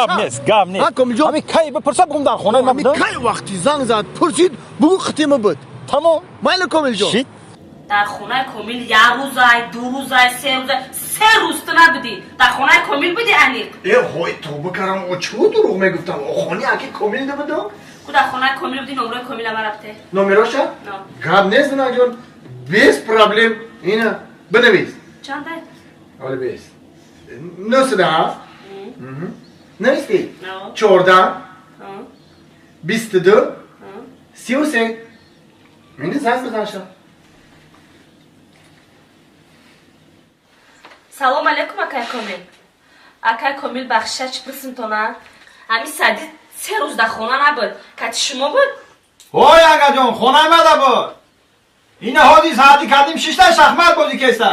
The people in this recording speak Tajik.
Гап нест, гап нест. Ҳа, Комилҷон? Ҳами кай бипурса, бугум дар хонаи ман Ами будам. кай вақти занг зад, пурсид, бугу қитима буд. Тамом. Майли, Комилҷон. Шит. Дар хонаи Комил як рӯзай, 2 рӯзай, 3 рӯзай, 3 рӯз ту набудӣ. Дар хонаи Комил будӣ аниқ. Э, ҳой, тоба карам, о чӯ дурӯғ мегуфтам? О хони аки Комил набудам? Ку дар хонаи Комил будӣ, номерои Комила ма рафте. Номероша? Но. Гап нест, Зинаҷон, без проблем. Ина, бинавис. Чандай? Оли бес. 907. Нависти? Но. 14 22 33. Мини занг бизан ша. Салом алейкум, акай Комил. Акай Комил, бахшиша, чӣ пурсимтона? Ҳами Сади 3 рӯз дар хона набуд. Кати шумо буд? Ой, агаҷон, хонаи мада буд. Ина ҳози саати кардим шишта шахмат бозӣ кеста.